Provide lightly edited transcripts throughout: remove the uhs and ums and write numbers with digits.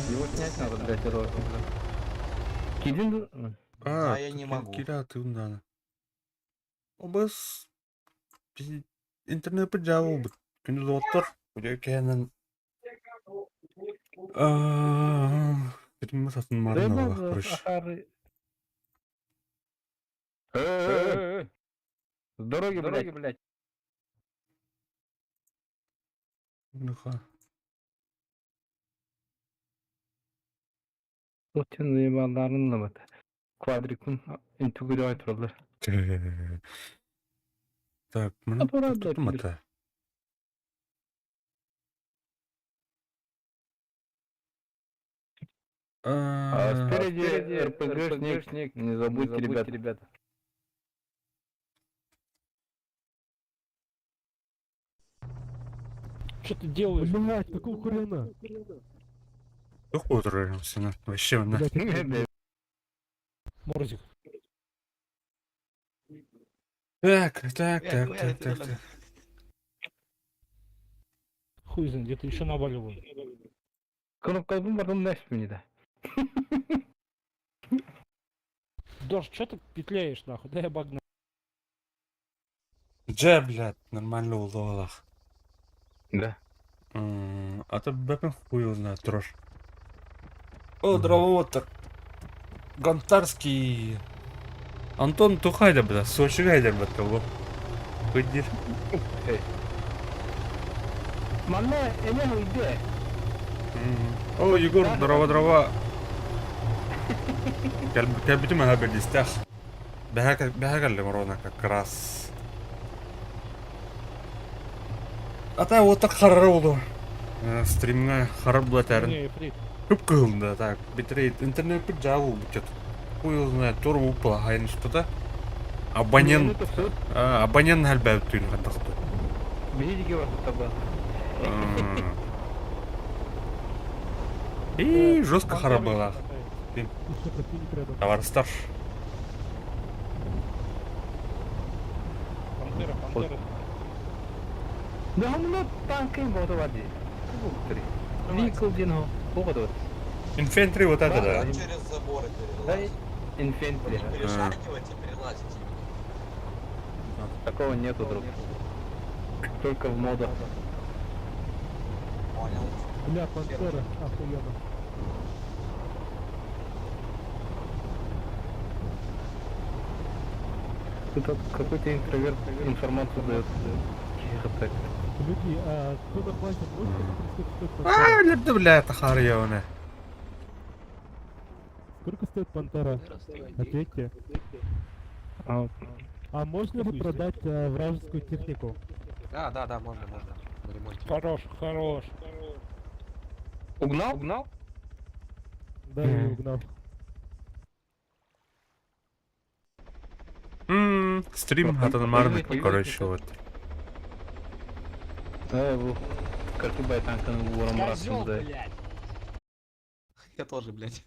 Его снять надо, блядь, этого. Кирилл... А, Да, я не могу. Кира тыыннана. Обыс интернет жабылбыт. Күндү доҕоттор, үтүө кэһэнэн Бүтүммүт атын марын аллах короче. С дороги, блядь. Ну-ка. Отын заебаларын ламат. Квадрикын интүгүрэ тураллар. Так, маны туттум ата. А спереди РПГшник, не забудьте, ребята. ребята. Что ты делаешь? Блять, какого хрена? Туох буолар сена вообще на. Блять, Морзик. Так, так, так, так, так, так. Хуй знает, где-то еще наваливаю. Кнопка потом нафиг мне да. Дождь, что ты петляешь нахуй? Дай обогнать. Дьэ, блядь, нормально улуолах. Да. А то бэпин хуй его знает, трош. О, дровоотор. Гонтарский. Антон Тухайда, бля, Сочи гайдер, бля, того. Выдир. Манна, эме уйде. О, Егор, здорово, здорово. Кэлбитим аха бэлистэх. Бэһэ кэллим ровно как раз. Ата вот харара болу. Стримҥа харар булатарын. Не, ифрит. Күп кыһылында так. Битрейт интернет жабыл бутет. Хуй знает, тур упала хайын что-то. Абонент, абонент хәлбәб түйін хаттақты. Видите, вас таба. И жестко харабала. еще противник рядом. Товар старш. Пантера, пантера. Да он на танкин бодовади. Викл дино. Богодот. Инфентри вот это да. Через заборы перелазить. Инфентри. Не перешагивать, а перелазить именно. Такого нету, друг. Только в модах. Понял. Бля, пантера, охуенно. Тут какой-то интроверт информацию дает. Тихо так. Люди, а кто на плате может сколько стоит пантера? А, лепті бля, тахар я Сколько стоит пантера? Ответьте. А, А можно ли продать вражескую технику? Да, да, да, можно, можно. На ремонте. Хорош, хорош. Угнал? Угнал? Да, я угнал. Стрим хатан короче, вот. Да, его. Картыбай танканы уором Козел, блядь. Я тоже, блядь.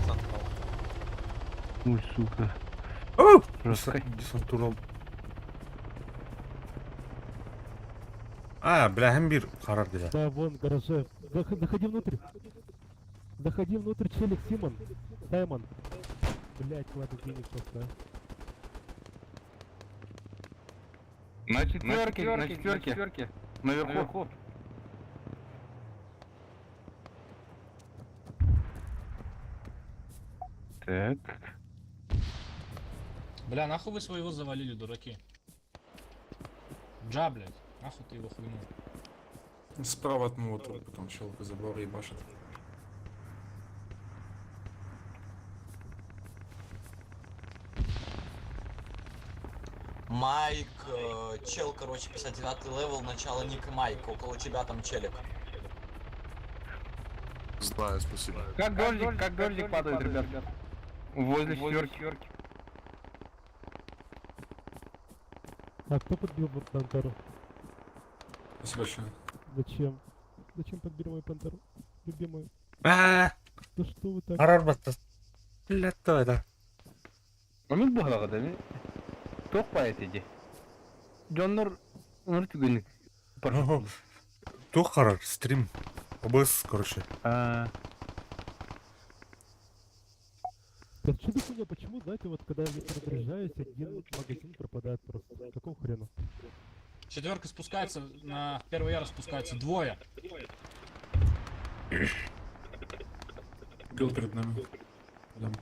Сам упал. Ой, сука. О! Жестко. Десантура. А, бля, hem bir karar dedi. Да, вон, в гараже. Заходи внутрь. Заходи внутрь, челик, Симон. Саймон. Блять, ладно, денег просто. На четверке, на четверке. Наверху. Так. Бля, нахуй вы своего завалили, дураки? Джа, блядь, нахуй ты его хуйнул? Справа от моего трупа там щелка забора ебашит. Майк, чел, короче, 59 level, начало ника Майк, около тебя там челик. Знаю, спасибо. Как дождик падает, ребят. Возле четверки. А кто подбил вот пантеру? Спасибо большое. Зачем? Зачем подбили мою пантеру? Любимую. Аа, Да что вы так? арарбатта. Бля, то это. Onun bu halada mi? Çok bayat edi. Дьоннор онор түгөнүк. Туох харар, стрим. ОБС, короче. А, Да что за хуйня? Почему, знаете, вот когда я перезаряжаюсь, один магазин пропадает просто? Какого хрена? Четверка спускается, на первый ярус спускается двое. Бил перед нами. Идем.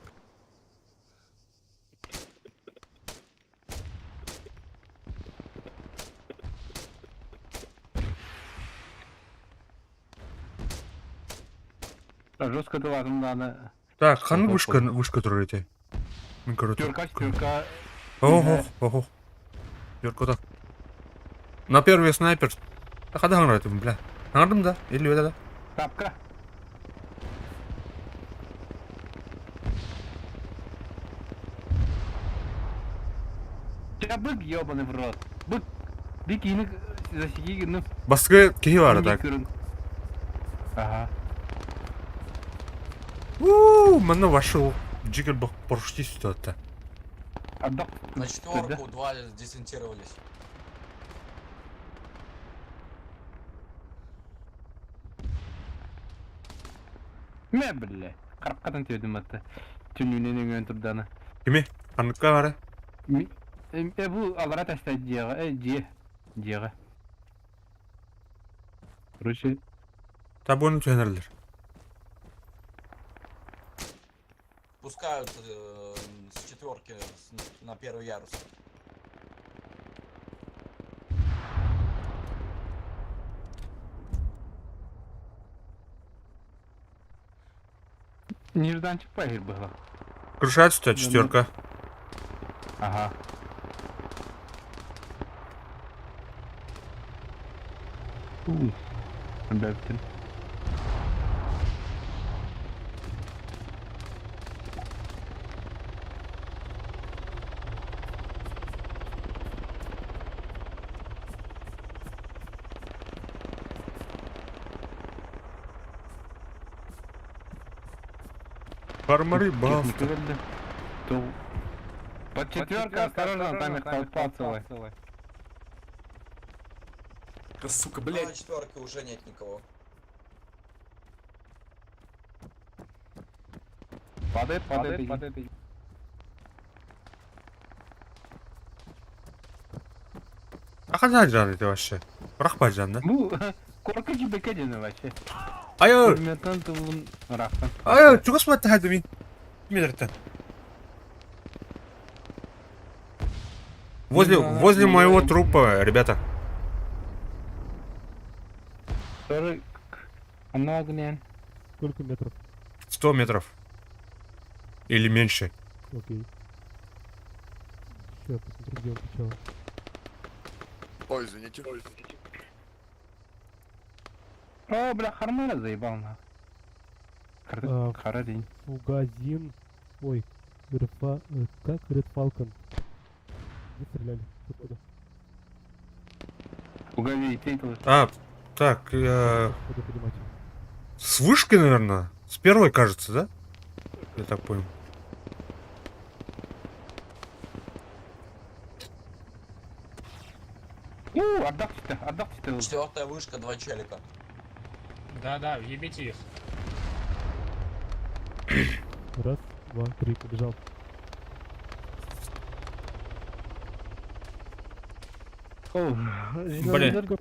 Жестко дылатын даны. Так, хан Ого, вышка, вышка троллите. Мен короче. Тюрка, тюрка. Ого, ого. Юрка так. На первый снайпер. А когда он бля? Надо да? Или это да? Тапка. Тебя бык ебаный в рот. Бык. Бык иник засеки, ну. Баскы кихи бар так. Ага. Ууу, манна вошел. Джиггер бах поршти сюда-то. Отдох. На четверку два десантировались. Мә, бля. Карпкадан төдүм атты. Түнүнен өңөн турданы. Кими? Аныкка бары. Э, бу алара таста диэҕэ, э, дьиэ. Диэҕэ. Короче, Табуны түһэнерлер. Пускают с четверки на первый ярус. нежданчик пахир было. Крышат сюда четверка. Ага. Уй. Бэптин. Фармары баф. Под четверка, осторожно, там их толпа целая. Да, сука, Ну, На блядь. четверке уже нет никого. Падает, падает, падает. А когда жан это вообще? Рахпа жан, да? Бу, корка жибеке дені вообще. Айо! Пулеметтан тулун рахтан. Айо, чугас батта хады мин. Метртен. Возле, возле моего трупа, ребята. Тоже много Сколько метров? 100 метров. Или меньше. Окей. Сейчас посмотрю, где он сначала. Ой, извините. О, бля, хармара заебал нахуй. А. Харадин. Фугазин. Ой, Рефа... Как? Ред Фалкон. Где стреляли? Откуда? Угави, ты тут. А, так, Буду понимать. с вышки, наверное? С первой, кажется, да? Я так понял. У, отдохните, отдохните. Четвертая вышка, два челика. Да-да, въебите их. Раз, два, три, побежал. О, Блин.